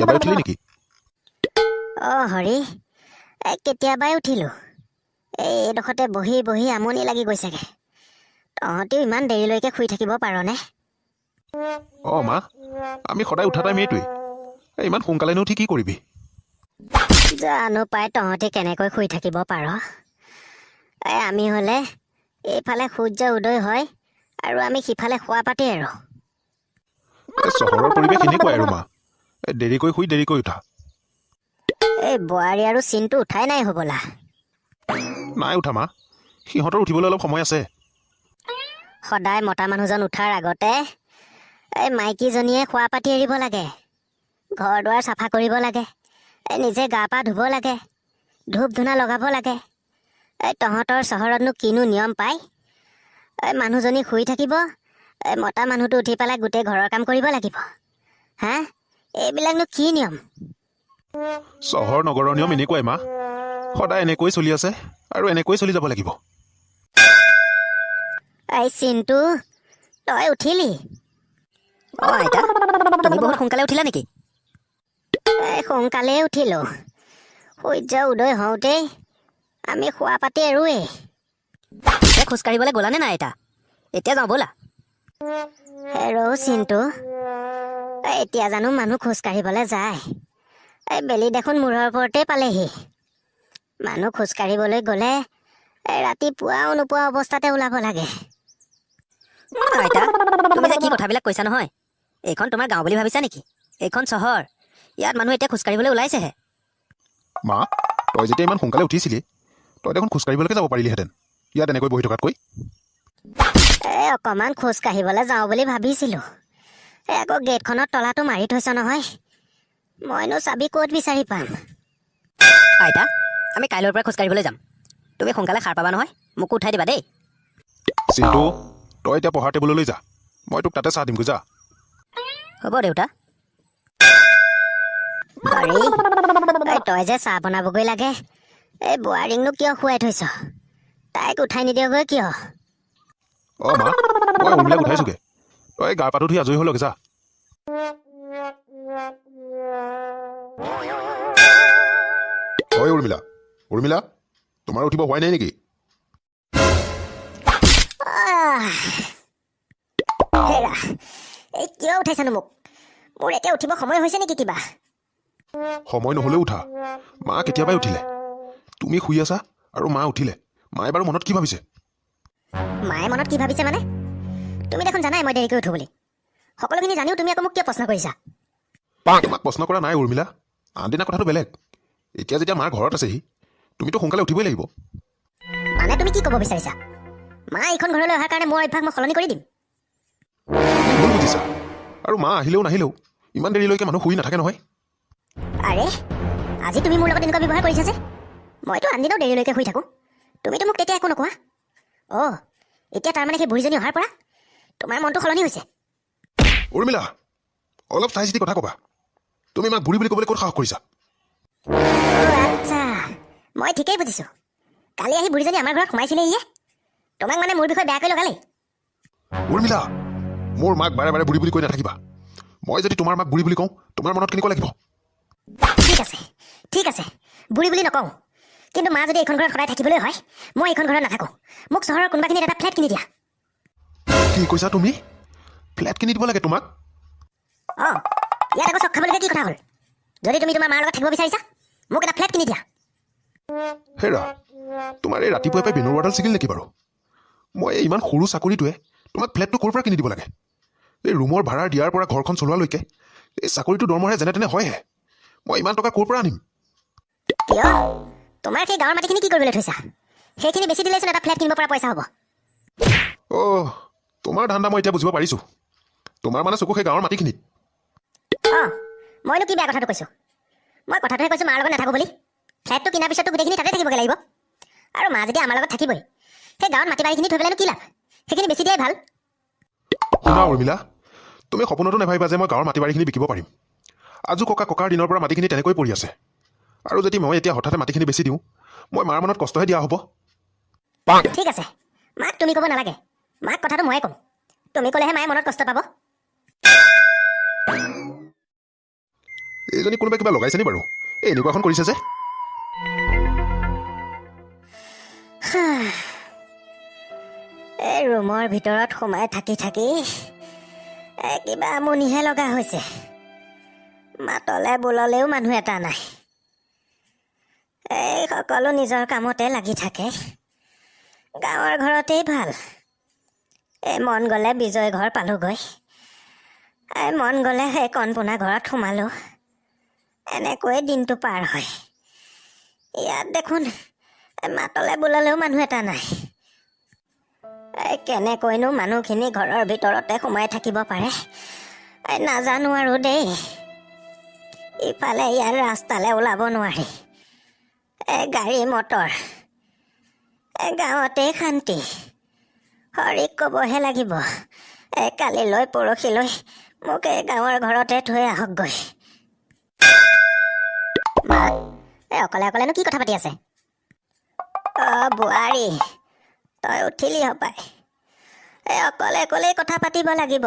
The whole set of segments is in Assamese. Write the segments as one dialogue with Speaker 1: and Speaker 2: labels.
Speaker 1: কেতিয়াবাই উঠিলি নেকি?
Speaker 2: অ' হৰি, এই কেতিয়াবাই উঠিলোঁ। এই এইডোখৰতে বহি বহি আমনি লাগি গৈছেগৈ। তহঁতিও ইমান দেৰিলৈকে শুই থাকিব পাৰনে?
Speaker 1: অঁ মা, আমি সদায় উঠা টাইম এইটোৱেই। এই ইমান সোনকালেনো উঠি কি কৰিবি?
Speaker 2: জানো পাই তহঁতি কেনেকৈ শুই থাকিব পাৰ। এই আমি হ'লে এইফালে সূৰ্য উদয় হয় আৰু আমি সিফালে শোৱা পাতি আৰু।
Speaker 1: এই চহৰৰ পৰিৱেশ এনেকুৱাই আৰু মা, এই দেৰিকৈ শুই দেৰিকৈ উঠা।
Speaker 2: এই বোৱাৰী আৰু চিনটো উঠাই নাই হ'বলা?
Speaker 1: নাই উঠা মা, সিহঁতৰ উঠিবলৈ অলপ সময় আছে।
Speaker 2: সদায় মতা মানুহজন উঠাৰ আগতে এই মাইকীজনীয়ে খোৱা পাতি এৰিব লাগে, ঘৰ দুৱাৰ চাফা কৰিব লাগে, এই নিজে গা পা ধুব লাগে, ধূপ ধূনা লগাব লাগে। এই তহঁতৰ চহৰতনো কিনো নিয়ম পায়? এই মানুহজনী শুই থাকিব, এই মতা মানুহটো উঠি পেলাই গোটেই ঘৰৰ কাম কৰিব লাগিব। হা, এইবিলাকনো কি নিয়ম?
Speaker 1: চহৰ নগৰৰ নিয়ম এনেকুৱাই মা, সদায় এনেকৈ চলি আছে আৰু এনেকৈ চলি যাব লাগিব।
Speaker 2: এই চিন্তু, তই উঠিলি?
Speaker 3: অঁ আইতা, তুমি বহুত সোনকালে উঠিলা নেকি?
Speaker 2: এই সোনকালেই উঠিলোঁ। সূৰ্য উদয় হওঁতেই আমি শোৱা পাতি এৰোৱেই।
Speaker 3: এতিয়া খোজকাঢ়িবলৈ গ'লানে নাই আইতা? এতিয়া যাওঁ ব'লা।
Speaker 2: হেৰৌ চিন্তু, এই এতিয়া জানো মানুহ খোজকাঢ়িবলৈ যায়? এই বেলি দেখোন মূৰৰ ওপৰতে পালেহি। মানুহ খোজকাঢ়িবলৈ গ'লে এই ৰাতিপুৱাও নোপোৱা অৱস্থাতে ওলাব লাগে।
Speaker 3: আইতা, তুমি যে কি কথাবিলাক কৈছা নহয়! এইখন তোমাৰ গাঁও বুলি ভাবিছা নেকি? এইখন চহৰ, ইয়াত মানুহ এতিয়া খোজকাঢ়িবলৈ ওলাইছেহে।
Speaker 1: মা, তই যেতিয়া ইমান সোনকালে উঠিছিলি, তই দেখোন খোজকাঢ়িবলৈকে যাব পাৰিলিহেঁতেন ইয়াত এনেকৈ বহি থকাতকৈ।
Speaker 2: এই অকণমান খোজকাঢ়িবলৈ যাওঁ বুলি ভাবিছিলোঁ, এই আকৌ গেটখনত তলাটো মাৰি থৈছ নহয়, মইনো চাবি ক'ত বিচাৰি পাম?
Speaker 3: আইতা, আমি কাইলৈৰ পৰা খোজকাঢ়িবলৈ যাম। তুমি সোনকালে সাৰ পাবা নহয়, মোকো উঠাই দিবা দেই।
Speaker 1: চিন্তু, তই এতিয়া পঢ়াৰ টেবুললৈ যা, মই তোক তাতে চাহ দিমগৈ যা।
Speaker 3: হ'ব দেউতা।
Speaker 2: হৰি, এই তই যে চাহ বনাবগৈ লাগে, এই বোৱাৰীকনো কিয় শুৱাই থৈছ? তাইক উঠাই নিদিয়গৈ কিয়?
Speaker 1: অঁ মা, মই উৰ্মিলাক উঠাইছোগৈ, তই গা পাটো ধুই আজৰি হৈ লগে যা। হয় উৰ্মিলা, উৰ্মিলা, তোমাৰ উঠিব হোৱাই নাই নেকি?
Speaker 2: আহ! হেৰা, এই কিয় উঠাইছানো মোক? মোৰ এতিয়া উঠিব সময় হৈছে নেকি কিবা?
Speaker 1: সময় নহ'লেও উঠা, মা কেতিয়াবাই উঠিলে। তুমি শুই আছা আৰু মা উঠিলে। মায়ে বাৰু মনত কি ভাবিছে?
Speaker 2: মায়ে মনত কি ভাবিছে মানে? তুমি দেখোন জানাই মই দেৰিকৈ উঠো বুলি। সকলোখিনি জানিও তুমি আকৌ মোক কিয় প্ৰশ্ন কৰিছা?
Speaker 1: তোমাক প্ৰশ্ন কৰা নাই উৰ্মিলা, আনদিনা কথাটো বেলেগ। এতিয়া যেতিয়া মা ঘৰত আছেহি, তুমিতো সোনকালে উঠিবই লাগিব।
Speaker 2: মানে তুমি কি ক'ব বিচাৰিছা? মা এইখন ঘৰলৈ অহাৰ কাৰণে মোৰ অভ্যাস মই সলনি কৰি দিম?
Speaker 1: তুমি ভুল বুজিছা। আৰু মা আহিলেও নাহিলেও ইমান দেৰিলৈকে মানুহ শুই নাথাকে নহয়।
Speaker 2: আৰে, আজি তুমি মোৰ লগত এনেকুৱা ব্যৱহাৰ কৰিছা যে? মইতো আনদিনাও দেৰিলৈকে শুই থাকোঁ, তুমিতো মোক তেতিয়া একো নোকোৱা। অ', এতিয়া তাৰমানে সেই বুঢ়ীজনী অহাৰ পৰা তোমাৰ মনটো সলনি হৈছে?
Speaker 1: উৰ্মিলা, অলপ চাই চিতি কথা ক'বা। তুমি মাক বুঢ়ী বুলি ক'বলৈ ক'ত সাহস কৰিছা?
Speaker 2: অ' আচ্ছা, মই ঠিকেই বুজিছোঁ। কালি আহি বুঢ়ীজনী আমাৰ ঘৰত সোমাইছিলে, ইয়ে তোমাক মানে মোৰ বিষয়ে বেয়াকৈ লগালেই।
Speaker 1: উৰ্মিলা, মোৰ মাক বাৰে বাৰে বুঢ়ী বুলি কৈ নাথাকিবা। মই যদি তোমাৰ মাক বুঢ়ী বুলি কওঁ, তোমাৰ মনত কেনেকুৱা লাগিব?
Speaker 2: ঠিক আছে, ঠিক আছে, বুঢ়ী বুলি নকওঁ। কিন্তু মা যদি এইখন ঘৰত সদায় থাকিবলৈ হয়, মই এইখন ঘৰত নাথাকোঁ। মোক চহৰৰ কোনোবাখিনিত এটা ফ্লেট কিনি দিয়া।
Speaker 1: কি কৈছা তুমি? ফ্লেট কিনি দিব লাগে তোমাক?
Speaker 2: অঁ, ইয়াত আকৌ চক খাবলগীয়া কি কথা হ'ল? যদি তুমি তোমাৰ মাৰ লগত থাকিব বিচাৰিছা, মোক এটা ফ্লেট কিনি দিয়া।
Speaker 1: হেৰা, তোমাৰ এই ৰাতিপুৱাই পাই বেনুৰ ছিগিল নেকি বাৰু? মই এই ইমান সৰু চাকৰিটোৱে তোমাক ফ্লেটটো ক'ৰ পৰা কিনি দিব লাগে? এই ৰুমৰ ভাড়া দিয়াৰ পৰা ঘৰখন চলোৱালৈকে এই চাকৰিটো দৰমহাৰে যেনে তেনে হয়হে। মই ইমান টকা ক'ৰ পৰা আনিম?
Speaker 2: কিয়, তোমাৰ সেই গাঁৱৰ মাটিখিনি কি কৰিবলৈ থৈছা? সেইখিনি বেছি দিলেচোন এটা ফ্লেট কিনিব পৰা পইচা হ'ব।
Speaker 1: অ', তোমাৰ ধান্দা মই এতিয়া বুজিব পাৰিছোঁ। তোমাৰ মানে চকু সেই গাঁৱৰ মাটিখিনিত।
Speaker 2: অঁ, মইনো কি বেয়া কথাটো কৈছোঁ? মই কথাটোহে কৈছোঁ মাৰ লগত নাথাকোঁ বুলি। ফ্লেটটো কিনাৰ পিছততো গোটেইখিনি তাতে থাকিবগৈ লাগিব। আৰু মা যেতিয়া আমাৰ লগত থাকিবই, সেই গাঁৱত মাটি বাৰীখিনি থৈ পেলাইনো কি লাভ? সেইখিনি বেছি দিয়াই ভাল।
Speaker 1: শুনা উৰ্মিলা, তুমি সপোনতো নাভাবিবা যে মই গাঁৱৰ মাটি বাৰীখিনি বিকিব পাৰিম। আজো ককা ককাৰ দিনৰ পৰা মাটিখিনি তেনেকৈ পৰি আছে। আৰু যদি মই এতিয়া হঠাতে মাটিখিনি বেছি দিওঁ, মই মাৰ মনত কষ্টহে দিয়া হ'ব।
Speaker 2: ঠিক আছে, মাক তুমি ক'ব নালাগে, মাক কথাটো ময়ে ক'ম। তুমি ক'লেহে মায়ে মনত কষ্ট পাব।
Speaker 1: এইজনী কোনোবাই কিবা লগাইছে নি বাৰু? এই এনেকুৱাখন কৰিছে যে।
Speaker 2: এই ৰুমৰ ভিতৰত সোমাই থাকি থাকি এই কিবা আমনিহে লগা হৈছে। মাতলে বোললেও মানুহ এটা নাই। এই সকলো নিজৰ কামতে লাগি থাকে। গাঁৱৰ ঘৰতেই ভাল। এই মন গ'লে বিজয় ঘৰ পালোগৈ, এই মন গ'লে সেই কণপোনা ঘৰত সোমালোঁ, এনেকৈয়ে দিনটো পাৰ হয়। ইয়াত দেখোন মাতলে বোললেও মানুহ এটা নাই। এই কেনেকৈনো মানুহখিনি ঘৰৰ ভিতৰতে সোমাই থাকিব পাৰে এই নাজানো আৰু দেই। ইফালে ইয়াৰ ৰাস্তালৈ ওলাব নোৱাৰি, এই গাড়ী মটৰ। এই গাঁৱতেই শান্তি। হৰিক ক'বহে লাগিব, এই কালিলৈ পৰহিলৈ মোক এই গাঁৱৰ ঘৰতে থৈ আহকগৈ। মা, এই অকলে অকলেনো কি কথা পাতি আছে? অ' বোৱাৰী, তই উঠিলি হপাই। এই অকলে অকলেই কথা পাতিব লাগিব।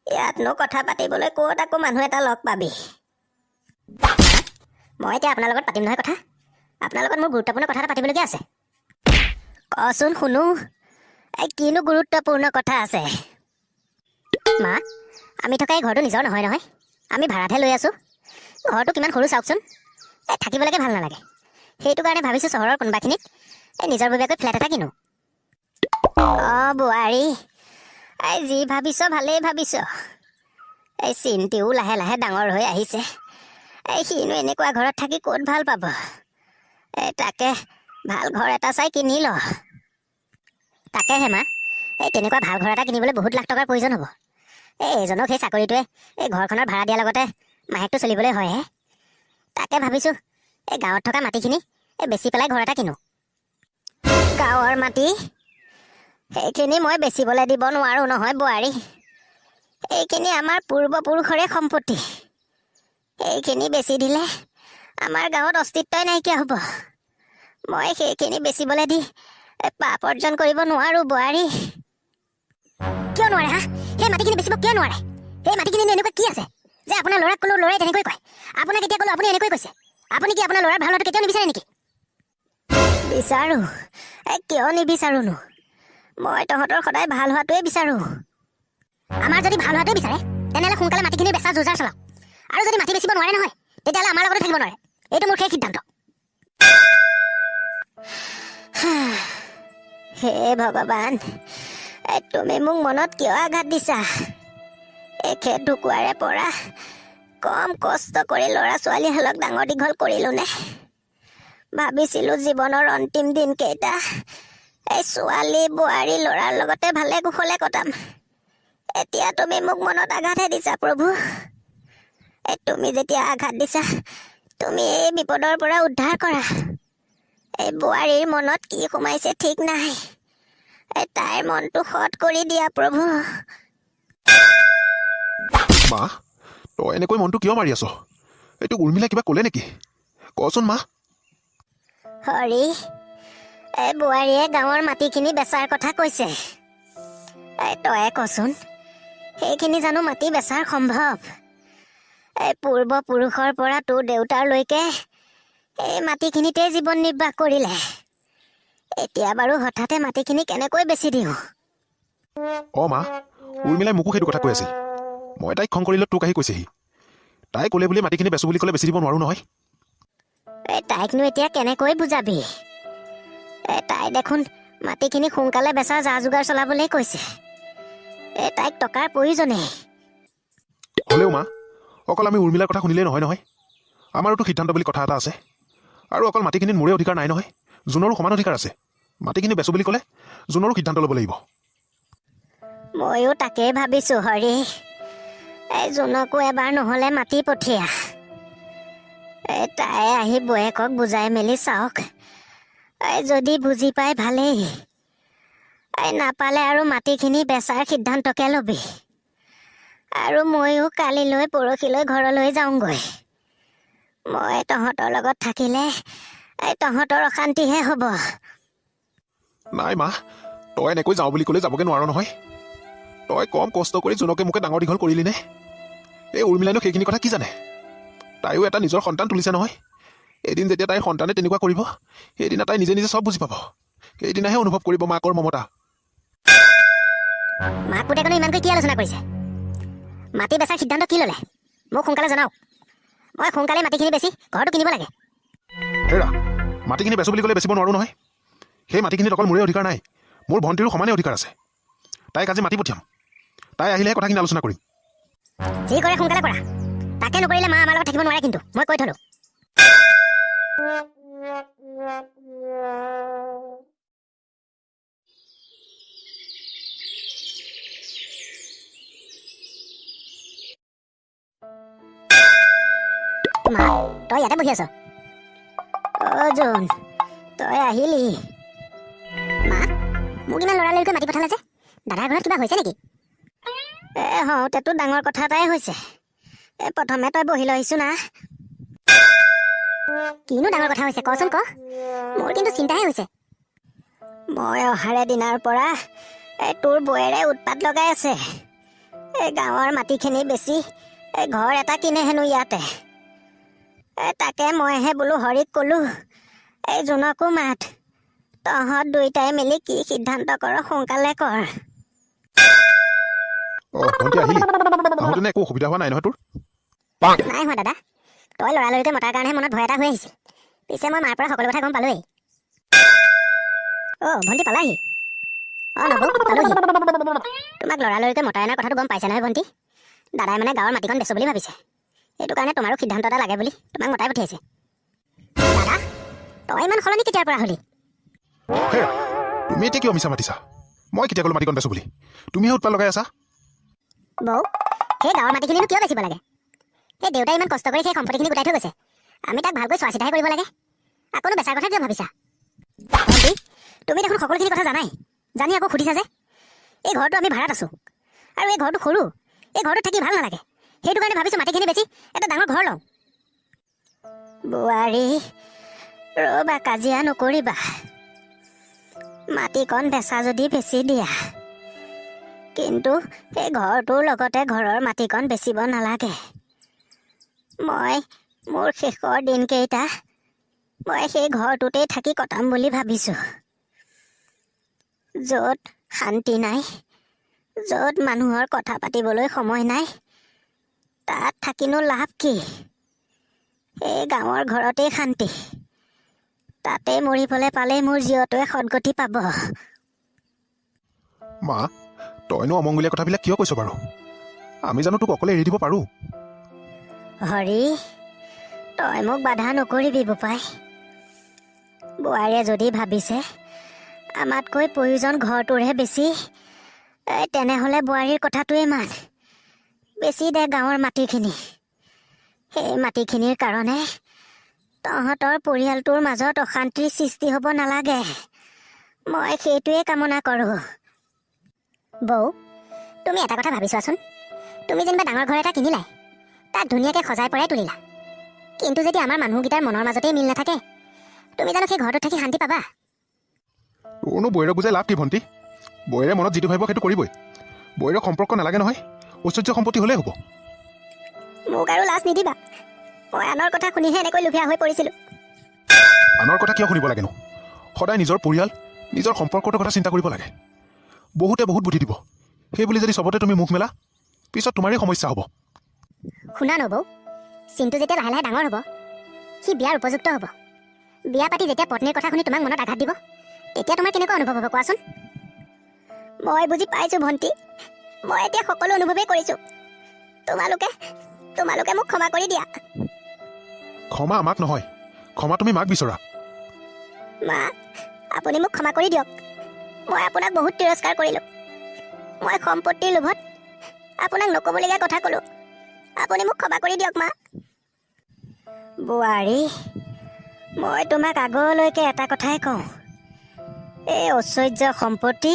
Speaker 2: ইয়াতনো কথা পাতিবলৈ ক'ত আকৌ মানুহ এটা লগ পাবি। মই এতিয়া আপোনাৰ লগত পাতিম নহয় কথা। আপোনাৰ লগত মোৰ গুৰুত্বপূৰ্ণ কথা এটা পাতিবলগীয়া আছে। কচোন শুনো, এই কিনো গুৰুত্বপূৰ্ণ কথা আছে? মা, আমি থকা এই ঘৰটো নিজৰ নহয় নহয়, আমি ভাড়াতহে লৈ আছোঁ। ঘৰটো কিমান সৰু চাওকচোন, এই থাকিবলৈকে ভাল নালাগে। সেইটো কাৰণে ভাবিছোঁ চহৰৰ কোনোবাখিনিত এই নিজৰ ববীয়াকৈ ফ্লেট এটা কিনো। অঁ বোৱাৰী, এই যি ভাবিছ ভালেই ভাবিছ। এই চিন্তিও লাহে লাহে ডাঙৰ হৈ আহিছে। এই সিনো এনেকুৱা ঘৰত থাকি ক'ত ভাল পাব? এই তাকে ভাল ঘৰ এটা চাই কিনি ল। তাকেহে মা, এই তেনেকুৱা ভাল ঘৰ এটা কিনিবলৈ বহুত লাখ টকাৰ প্ৰয়োজন হ'ব। এই এজনক সেই চাকৰিটোৱে এই ঘৰখনৰ ভাড়া দিয়াৰ লগতে মাহেকটো চলিবলৈ হয়হে। তাকে ভাবিছোঁ এই গাঁৱত থকা মাটিখিনি এই বেচি পেলাই ঘৰ এটা কিনো। গাঁৱৰ মাটি সেইখিনি মই বেচিবলৈ দিব নোৱাৰোঁ নহয় বোৱাৰী। এইখিনি আমাৰ পূৰ্বপুৰুষৰে সম্পত্তি। এইখিনি বেচি দিলে আমাৰ গাঁৱত অস্তিত্বই নাইকিয়া হ'ব। মই সেইখিনি বেচিবলৈ দি পাপ অৰ্জন কৰিব নোৱাৰোঁ বোৱাৰী। কিয় নোৱাৰে হা? সেই মাটিখিনি বেচিব কিয় নোৱাৰে? সেই মাটিখিনি এনেকুৱা কি আছে যে আপোনাৰ ল'ৰাক ক'লো ল'ৰাই তেনেকৈ কয়, আপোনাক এতিয়া ক'লো আপুনি এনেকৈ কৈছে? আপুনি কি আপোনাৰ ল'ৰাৰ ভাল হোৱাটো কেতিয়াও নিবিচাৰে নেকি? বিচাৰোঁ, এই কিয় নিবিচাৰোঁনো? মই তহঁতৰ সদায় ভাল হোৱাটোৱে বিচাৰোঁ। আমাৰ যদি ভাল হোৱাটোৱে বিচাৰে তেনেহ'লে সোনকালে মাটিখিনি বেচা যোজাৰ চলাওক। আৰু যদি মাটি বেচিব নোৱাৰে নহয় তেতিয়াহ'লে আমাৰ লগতে থাকিব নোৱাৰে। এইটো মোৰ শেষ সিদ্ধান্ত। হে ভগৱান, তুমি মোক মনত কিয় আঘাত দিছা? এখেত ঢুকুৱাৰে পৰা কম কষ্ট কৰি ল'ৰা ছোৱালীহালক ডাঙৰ দীঘল কৰিলোনে? ভাবিছিলোঁ জীৱনৰ অন্তিম দিনকেইটা এই ছোৱালী বোৱাৰী ল'ৰাৰ লগতে ভালে কুশলে কটাম। এতিয়া তুমি মোক মনত আঘাতহে দিছা প্ৰভু। এই তুমি যেতিয়া আঘাত দিছা তুমি এই বিপদৰ পৰা উদ্ধাৰ কৰা। এই বোৱাৰীৰ মনত কি সোমাইছে ঠিক নাই। এই তাইৰ মনটো সৎ কৰি দিয়া প্ৰভু।
Speaker 1: মা, তই এনেকৈ মনটো কিয় মাৰি আছ? এইটো উৰ্মিলা কিবা ক'লে নেকি? কচোন মা।
Speaker 2: হৰি, এই বোৱাৰীয়ে গাঁৱৰ মাটিখিনি বেচাৰ কথা কৈছে। এই তয়ে কচোন, সেইখিনি জানো মাটি বেচাৰ সম্ভৱ? এই পূৰ্বপুৰুষৰ পৰা তোৰ দেউতাৰলৈকে এই মাটিখিনিতে জীৱন নিৰ্বাহ কৰিলে। এতিয়া বাৰু হঠাতে মাটিখিনি কেনেকৈ বেচি দিওঁ?
Speaker 1: অঁ মা, উৰ্মিলাই মোকো সেইটো কথা কৈ আছিল। মই তাইক খং কৰিলত তোক আহি কৈছেহি। তাই ক'লে বুলি মাটিখিনি বেচো বুলি ক'লে বেচি দিব নোৱাৰোঁ নহয়।
Speaker 2: এই তাইকনো এতিয়া কেনেকৈ বুজাবি? এই তাই দেখোন মাটিখিনি সোনকালে বেচাৰ যা যোগাৰ চলাবলৈ কৈছে। এই তাইক টকাৰ প্ৰয়োজনেই।
Speaker 1: হ'লেও মা, অকল আমি উৰ্মিলাৰ কথা শুনিলেই নহয় নহয়, আমাৰোতো সিদ্ধান্ত বুলি কথা এটা আছে। আৰু অকল মাটিখিনিত মোৰে অধিকাৰ নাই নহয়, জোনৰো সমান অধিকাৰ আছে। মাটিখিনি বেচো বুলি ক'লে জোনৰো সিদ্ধান্ত ল'ব লাগিব।
Speaker 2: ময়ো তাকেই ভাবিছোঁ হৰি। এই জোনকো এবাৰ নহ'লে মাতি পঠিয়া। এই তাই আহি বৌয়েকক বুজাই মেলি চাওক। এই যদি বুজি পায় ভালেই, এই নাপালে আৰু মাটিখিনি বেচাৰ সিদ্ধান্তকে ল'বি। আৰু ময়ো কালিলৈ পৰহিলৈ ঘৰলৈ যাওঁগৈ। মই তহঁতৰ লগত থাকিলে এই তহঁতৰ অশান্তিহে হ'ব।
Speaker 1: নাই মা, তই এনেকৈ যাওঁ বুলি ক'লে যাবগৈ নোৱাৰ নহয়। তই কম কষ্ট কৰি জোনকে মোকে ডাঙৰ দীঘল কৰিলি নে? এই উৰ্মিলাইনো সেইখিনি কথা কি জানে? তাইও এটা নিজৰ সন্তান তুলিছে নহয়। এদিন যেতিয়া তাইৰ সন্তানে তেনেকুৱা কৰিব, সেইদিনা তাই নিজে নিজে চব বুজি পাব। সেইদিনাহে অনুভৱ কৰিব মাকৰ মমতা।
Speaker 2: মাক পুতেকনো ইমানকৈ কি আলোচনা কৰিছে? মাটি বেচাৰ সিদ্ধান্ত কি ল'লে মোক সোনকালে জনাওক। মই সোনকালে মাটিখিনি বেচি ঘৰটো কিনিব লাগে।
Speaker 1: হেৰা, মাটিখিনি বেচো বুলি ক'লে বেচিব নোৱাৰোঁ নহয়। সেই মাটিখিনিত অকল মোৰে অধিকাৰ নাই, মোৰ ভণ্টিৰো সমানে অধিকাৰ আছে। তাইক আজি মাতি পঠিয়াম, তাই আহিলেহে কথাখিনি আলোচনা কৰিম।
Speaker 2: যি কৰে সোনকালে কৰা, তাকে নকৰিলে মা আমাৰ লগত থাকিব নোৱাৰে কিন্তু, মই কৈ থলোঁ। মা, তই ইয়াতে বহি আছ? অ' জোন, তই আহিলি। মা, মোক ইমান লৰালৰিকৈ মাতি পঠালে যে, দাদাৰ ঘৰত কিবা হৈছে নেকি? এ হওঁতেতো ডাঙৰ কথা এটাই হৈছে। এই প্ৰথমে তই বহি লৈ আহিছো না। কিনো ডাঙৰ কথা হৈছে কচোন ক, মোৰ কিন্তু চিন্তাহে হৈছে। মই অহাৰে দিনাৰ পৰা এই তোৰ বৌৱেৰে উৎপাত লগাই আছে। এই গাঁৱৰ মাটিখিনি বেচি এই ঘৰ এটা কিনে হেনো ইয়াতে। তাকে মইহে বোলো হৰিক ক'লো, এই জোনকো মাত, তহঁত দুইটাই মিলি কি সিদ্ধান্ত কৰ সোনকালে কৰ।
Speaker 1: একো অসুবিধা হোৱা নাই নহয় তোৰ?
Speaker 2: নাই হোৱা দাদা, তই লৰালৰিকৈ মতাৰ কাৰণেহে মনত ভয় এটা হৈ আহিছিল। পিছে মই মাৰ পৰা সকলো কথা গম পালোৱেই। অ' ভণ্টি পালাহি? অ' নবৌ পালোহি। তোমাক লৰালৰিকৈ মতাই অনাৰ কথাটো গম পাইছে নহয় ভণ্টি? দাদাই মানে গাঁৱৰ মাটিকণ বেচো বুলি ভাবিছে, সেইটো কাৰণে তোমাৰো সিদ্ধান্ত এটা লাগে বুলি তোমাক মতাই পঠিয়াইছে। দাদা, তই ইমান সলনি কেতিয়াৰ পৰা হ'লি?
Speaker 1: তুমি এতিয়া কিয় মিছা মাতিছা? মই কেতিয়া ক'লো মাটিকণ বেচো বুলি? তুমিহে উৎপাত লগাই আছা।
Speaker 2: বৌ, সেই গাঁৱৰ মাটিখিনিনো কিয় বেচিব লাগে? সেই দেউতাই ইমান কষ্ট কৰি সেই সম্পত্তিখিনি গোটাই থৈ গৈছে, আমি তাক ভালকৈ চোৱা চিতাহে কৰিব লাগে। আকৌনো বেচাৰ কথা কিয় ভাবিছা? ভণ্টি, তুমি দেখোন সকলোখিনি কথা জানাই, জানি আকৌ সুধিছা যে? এই ঘৰটো আমি ভাড়াত আছোঁ আৰু এই ঘৰটো সৰু, এই ঘৰটোত থাকি ভাল নালাগে, সেইটো কাৰণে ভাবিছোঁ মাটিখিনি বেচি এটা ডাঙৰ ঘৰ লওঁ। বোৱাৰী, ৰ'বা, কাজিয়া নকৰিবা। মাটিকণ বেচা যদি বেচি দিয়া, কিন্তু সেই ঘৰটোৰ লগতে ঘৰৰ মাটিকণ বেচিব নালাগে। মই মোৰ শেষৰ দিনকেইটা মই সেই ঘৰটোতেই থাকি কটাম বুলি ভাবিছোঁ, য'ত শান্তি নাই, য'ত মানুহৰ কথা পাতিবলৈ সময় নাই, তাত থাকিনো লাভ কি? এই গাঁৱৰ ঘৰতেই শান্তি, তাতে মৰিবলৈ পালেই মোৰ জীয়টোৱে সদগতি পাব।
Speaker 1: মা, তইনো অমংগলীয়া কথাবিলাক কিয় কৈছ বাৰু? আমি জানো তোক অকলে এৰি দিব পাৰোঁ?
Speaker 2: হৰি, তই মোক বাধা নকৰিবি বোপাই। বোৱাৰীয়ে যদি ভাবিছে আমাতকৈ প্ৰয়োজন ঘৰটোৰহে বেছি, তেনেহ'লে বোৱাৰীৰ কথাটোৱেই মান। বেছি দে গাঁৱৰ মাটিখিনি। সেই মাটিখিনিৰ কাৰণে তহঁতৰ পৰিয়ালটোৰ মাজত অশান্তিৰ সৃষ্টি হ'ব নালাগে, মই সেইটোৱে কামনা কৰোঁ। বৌ, তুমি এটা কথা ভাবি চোৱাচোন, তুমি যেনিবা ডাঙৰ ঘৰ এটা কিনিলাই, তাক ধুনীয়াকৈ সজাই পৰাই তুলিলা, কিন্তু যদি আমাৰ মানুহকেইটাৰ মনৰ মাজতেই মিল নাথাকে, তুমি জানো সেই ঘৰটোত থাকি শান্তি পাবা?
Speaker 1: তোৰনো বৈৰক বুজাই লাভ কি ভণ্টি? বৈৰে মনত যিটো ভাবিব সেইটো কৰিবই। বৈৰক সম্পৰ্ক নালাগে নহয়, ঐশ্বৰ্য সম্পত্তি হ'লেই হ'ব।
Speaker 2: মোক আৰু লাজ নিদিবা, মই আনৰ কথা শুনিহে এনেকৈ লোভীয়া হৈ পৰিছিলোঁ।
Speaker 1: আনৰ কথা কিয় শুনিব লাগেনো? সদায় নিজৰ পৰিয়াল, নিজৰ সম্পৰ্কটোৰ কথা চিন্তা কৰিব লাগে। বহুতে বহুত বুদ্ধি দিব, সেই বুলি যদি চবতে তুমি মুখ মেলা, পিছত তোমাৰেই সমস্যা হ'ব।
Speaker 2: শুনা নবৌ, চিন্তু যেতিয়া লাহে লাহে ডাঙৰ হ'ব, সি বিয়াৰ উপযুক্ত হ'ব। বিয়া পাতি যেতিয়া পত্নীৰ কথা শুনি তোমাক মনত আঘাত দিব, তেতিয়া তোমাৰ কেনেকুৱা অনুভৱ হ'ব কোৱাচোন? মই বুজি পাইছোঁ ভণ্টি, মই এতিয়া সকলো অনুভৱেই কৰিছোঁ। তোমালোকে তোমালোকে মোক ক্ষমা কৰি দিয়া।
Speaker 1: ক্ষমা আমাক নহয়, ক্ষমা তুমি মাক বিচৰা।
Speaker 2: মা, আপুনি মোক ক্ষমা কৰি দিয়ক, মই আপোনাক বহুত তিৰস্কাৰ কৰিলোঁ। মই সম্পত্তিৰ লোভত আপোনাক নক'বলগীয়া কথা ক'লোঁ, আপুনি মোক ক্ষমা কৰি দিয়ক মা। বোৱাৰী, মই তোমাক আগলৈকে এটা কথাই কওঁ, এই ঐশ্বৰ্য সম্পত্তি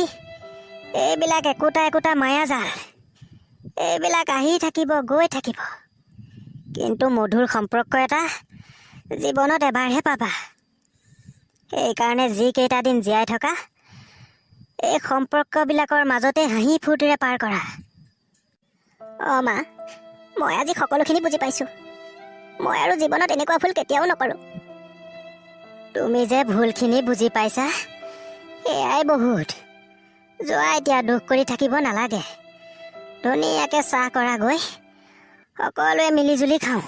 Speaker 2: এইবিলাক একোটা একোটা মায়াজাল, এইবিলাক আহি থাকিব গৈ থাকিব, কিন্তু মধুৰ সম্পৰ্ক এটা জীৱনত এবাৰহে পাবা। সেইকাৰণে যিকেইটা দিন জীয়াই থকা, এই সম্পৰ্কবিলাকৰ মাজতে হাঁহি ফূৰ্তিৰে পাৰ কৰা। অঁ মা, মই আজি সকলোখিনি বুজি পাইছোঁ। মই আৰু জীৱনত এনেকুৱা ভুল কেতিয়াও নকৰোঁ। তুমি যে ভুলখিনি বুজি পাইছা সেয়াই বহুত। যোৱা এতিয়া, দুখ কৰি থাকিব নালাগে। ধুনীয়াকৈ চাহ কৰাগৈ, সকলোৱে মিলিজুলি খাওঁ।